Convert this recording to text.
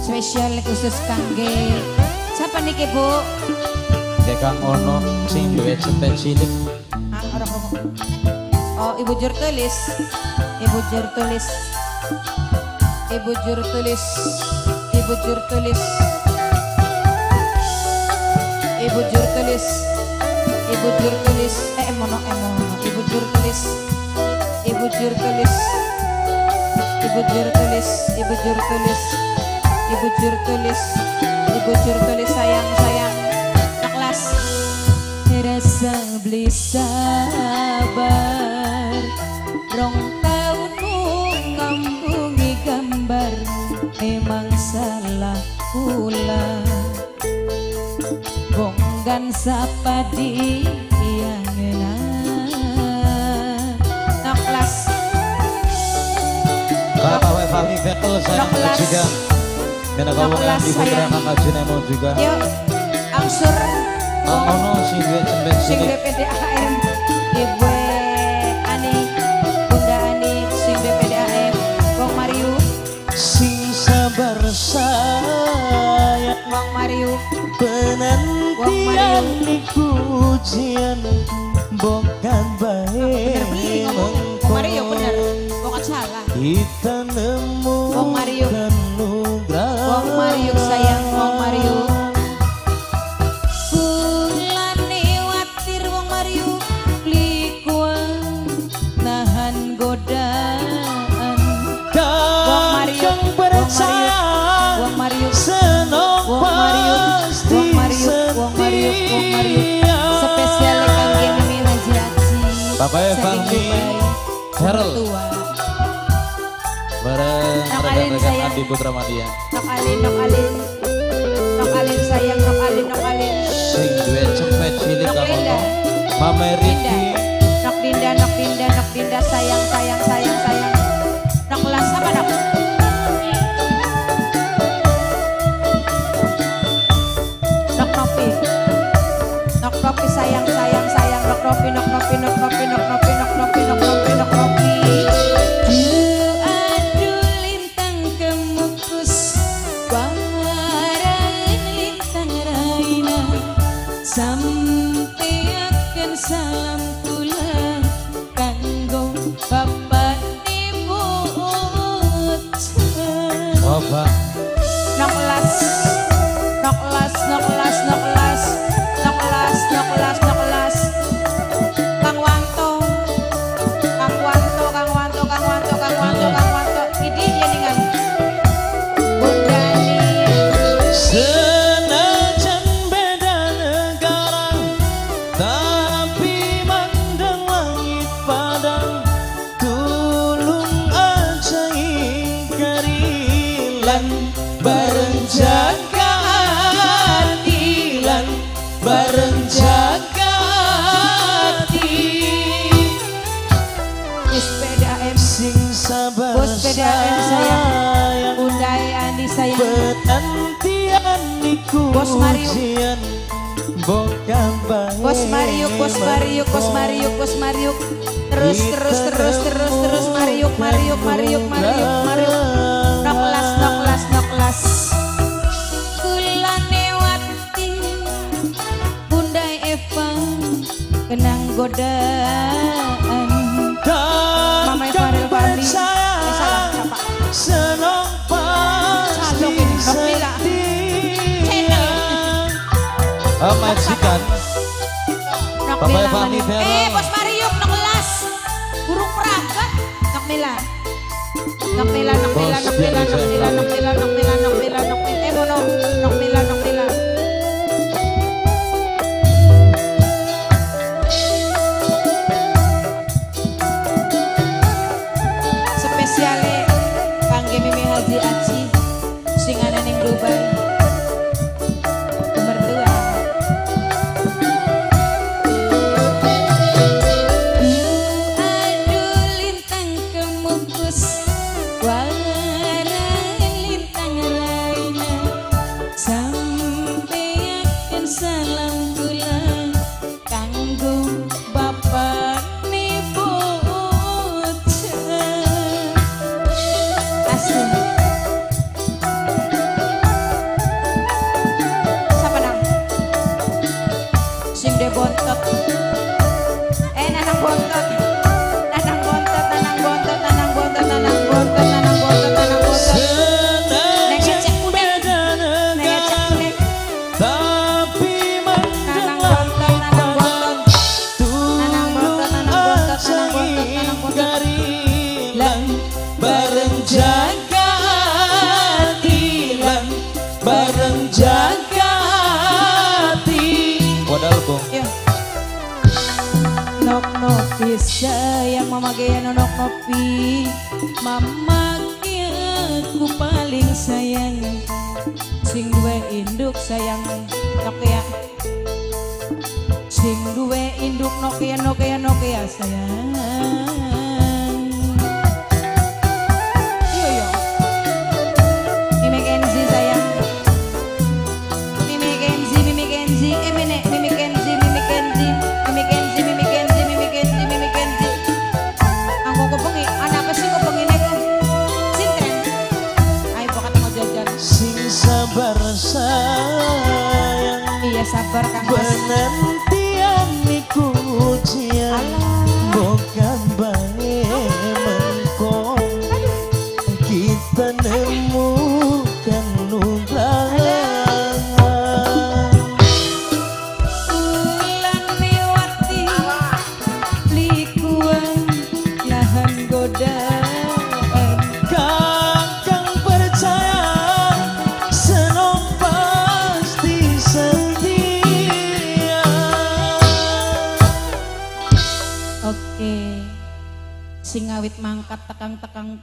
Spesial khusus kangge siapa niki Bu? Kang ono sing duwe cempet cilik. Ah, ora ngomong. Oh, Ibu Jur tulis. Ibu Jur tulis. Ibu Jur tulis. Ibu Jur tulis. Ibu Jur tulis. Ibu Jur tulis. Emono emono. Ibu Jur tulis. Ibu Jur tulis. Ibu Jur tulis. Ibu Jur tulis. Ibu Jur tulis. Ibu Jur tulis sayang sayang. Kelas. Rasa beli sabar. Rong tahun ngambungi gambar. Memang salah pula. Bonggan sapa di yang kelas. Bapak Fahmi Betel sayang juga. Kena kawangan di Putra Kang Ajunemo juga. Yuk, angsur. Ono sing duwe cempet sing cilik. BPDAM Ibu Ani, Bunda Ani sing BPDAM, Wong Mariu, Sing sabar sayang. Wong Mariu, Penantian iku ujian bukan bae. Bener beli ngomong. Wong Mario bener, bukan salah. Kita nemu Wong Mario. Wong Mario sayang, Wong Mario. Kulane watir Wong Mario beli kuat nahan godaan. Wong Mario, Kang percaya Wong Mario, senong Wong Mario, pasti Wong Mario, Wong Mario, Wong Mario. setia. Spesial kangge Mimi Haji Aji. Bapak saking Fahmi Dubai. Herl Mertua. bareng Nok Alin rekan-rekan sayang. Andi Putra Madia. Nok Alin, Nok Alin. Nok Alin sayang, Nok Alin, Nok Alin. Sing duwe cempet cilik Nok kang Linda. ono. Mama Dinda. Rifki Nok Dinda, Nok Dinda, Nok Dinda sayang, sayang, sayang, sayang. Nok las apa Nok? Nok Nopi. Nok Nopi sayang, sayang, sayang. Nok Nopi, Nok Nopi, Nok Nopi, Nok Nopi, Nok Nopi, Nok Nopi, Nok Nopi. Aduh lintang kemukus, barang lintang raina. Sampeaken salam kula kanggo bapak ibu. Bapak Nok las, nok las, nok las, nok las, nok las, nok las, nok las. Kang Wanto, Kang Wanto, Kang Wanto, Kang Wanto, Kang Wanto, Kang Wanto. Ini dia dengan Bunda Ni. Senajan beda negara, tapi mandang langit padang. Tulung aja ingkari lan bareng jaga hati lan bareng jaga hati. Bus PDAM, Sing sabar Bos PDAM sayang. sayang. Bunda Andi sayang. Penantian iku Bos Mario. ujian bukan bae. Bos Mario, Bos Mario, Bos Mario, Bos Mario. Terus, terus, terus, terus, terus Mario, Mario, Mario, Mario, Mario. Nok las, nok las, nok las. Kula newati Bunda Eva kenang godaan. Mama Kang Farel Fadli. percaya Eh, salah, siapa? senong pasti Salok ini, Nok Mila. setia. Channel. Oh, majikan Nok Bapak Mila Fahmi mana? Ferel. Bos Mario nok las. Burung peragat. Nok Mila. Nok Mila, Nok Mila, Bos Nok Mila, Nok Dian Mila, Nok Mila, Nok Mila, Nok Mila, Nok Mila. Eh, mono. Nok Mila, Nok Mila. Spesiale kangge Mimi Haji Aji sing ana ning Dubai. Mertua. Aduh lintang kemukus, warang lintang raina. Nokia nonok nopi. Mama aku paling sayang. Sing duwe induk sayang Nokia. Sing duwe induk Nokia Nokia Nokia sayang. Iyo yo. Mimi Kenzi sayang. Mimi Kenzi, Mimi Kenzi, mene Mimi Kenzi, Mimi Kenzi, Mimi Kenzi, Mimi Kenzi, Mimi Kenzi, Mimi Kenzi. Aku kepengi, anak sih kepengine ku. Sintren. Ayo pokat mau jajan. Sing sabar sayang. Iya sabar Kang Mas. Penantian iku ujian. Bukan bae mengko. Kita nemukan nugraha. Bulan mewati likuan lahan godaan. Kakang percaya senom pasti setia. Oke. Sing awit mangkat tekang-tekang